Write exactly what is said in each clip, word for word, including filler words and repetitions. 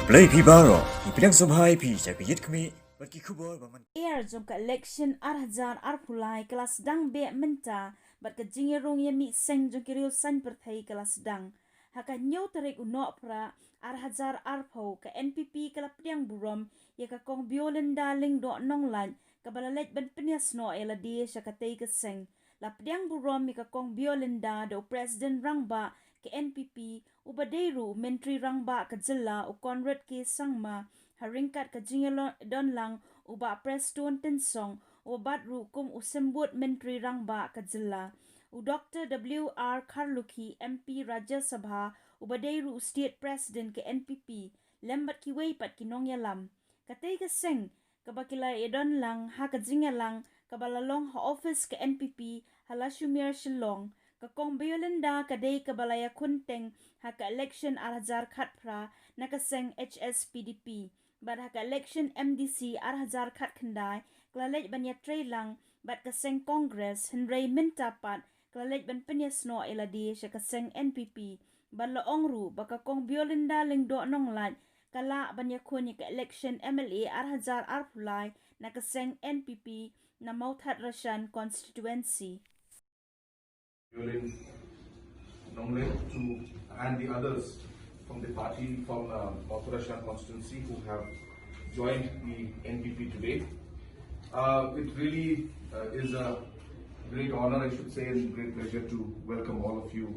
Blei phi baroh, ngi pdiang sngewbha ïa phi sha ka Ïit Khmih bad ki khubor ba man. Air jong ka election ar hajar arphew lai ka la sdang beh mynta bad ka jingïarung ïa mih seng jong ki riew saiñ pyrthei ka la sdang. Ha ka hynñiew tarik u Nohprah ar hajar arphew, ka N P P ka la pdiang burom ïa ka Kong Biolinda Lyngdoh Nonglait kaba la leit ban pynïasnoh ïa lade sha katei ka seng. La pdiang burom ïa ka Kong Biolinda da u President Rangbah ka N P P, uba dei ruh u Myntri Rangbah ka jylla u Conrad K Sangma, ha ryngkat ka jingïadonlang u Bah Prestone Tynsong, uba bat ruh kum u Symbud Myntri Rangbah ka jylla. U Doctor W R Kharlukhi, M P Rajya Sabha, uba dei ruh u State President ka N P P, lem bad kiwei pat ki nongïalam. Katei ka seng kaba ki la ïadonlang ha ka jingïalang kaba la long ha office ka N P P ha Lashumer, Shillong. Ka Kong Biolinda ka dei kaba la ïakhun teng ha ka election ar hajar khatphra na ka seng H S P D P. Bad ha ka election M D C ar hajar khatkhyndai ka la leit ban ïatreilang bad ka seng Congress, hynrei mynta pat ka la leit ban pynïasnoh ïa lade sha ka seng N P P. Bad la ong ruh ba ka Kong Biolinda Lyngdoh Nonglait ka lah ban ïakhun ïa ka election M L A ar hajar arphew lai na ka seng N P P na Mawthadraishan constituency. Violin Nonglait to, and the others from the party from uh, Mawthadraishan constituency who have joined the N P P today. Uh, it really uh, is a great honor, I should say, and great pleasure to welcome all of you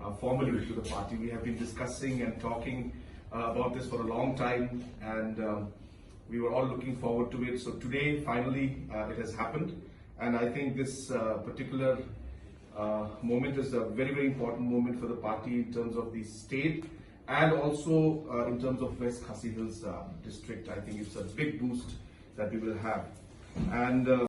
uh, formally to the party. We have been discussing and talking uh, about this for a long time, and um, we were all looking forward to it. So today, finally, uh, it has happened, and I think this uh, particular uh, moment is a very, very important moment for the party in terms of the state and also uh, in terms of West Khasi Hills uh, district. I think it's a big boost that we will have. And uh,